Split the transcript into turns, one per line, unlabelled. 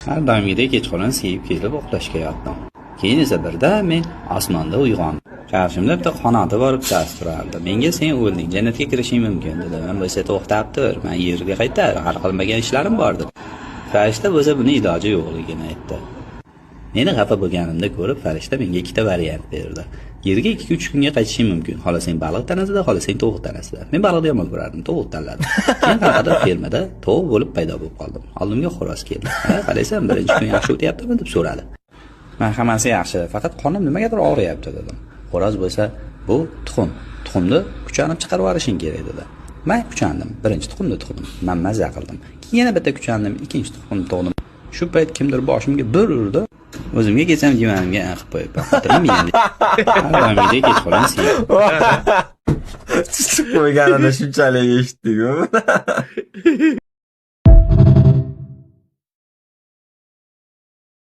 Har doimgidek kechqurun siyib kelib uxlashga yotdim. Keyin esa birdan men osmonda uyg'ondim. Qarshimda bitta qanoti bor bittasi turardi. Menga sen o'lding, jannatga kirishing mumkin dedi. Men bo'lsa to'xtab tur, men yerga qaytar, hal qilmagan ishlarim bor dedi. Farishta bo'lsa buni iloji yo'qligini aytdi. Meni xafa bo'lganimda ko'rib farishta menga ikkita variant berdi. Yerga 2-3 kunga qaytishing mumkin. Xohlasang baliq tanasida, xohlasang tovuq tanasida. Men baliqni yomon ko'rardim, tovuq tanladim. Keyin qanaqadir fermada tovuq bo'lib paydo bo'lib qoldim. Oldimga xo'roz keldi. "Ha, qalaysan, birinchi kun yaxshi o'tyaptimi?" deb so'radi. Men hammasi yaxshi, faqat qornim nimagadir og'riyapti dedim. Xo'roz bo'lsa, bu tuxum. Tuxumni kuchanib chiqarib yuborishing kerak dedi. Men kuchandim. Birinchi tuxumni tug'dim. Men mazza qildim. Keyin yana bitta kuchandim, ikkinchi tuxumni tug'dim. Shu payt kimdir boshimga bir urdi. O'zimga kelsam divanimga qilib qo'yibman. Xotinim meni har doimgidek kechqurun siyib
Tutib qo'yganini shunchalik eshitdik.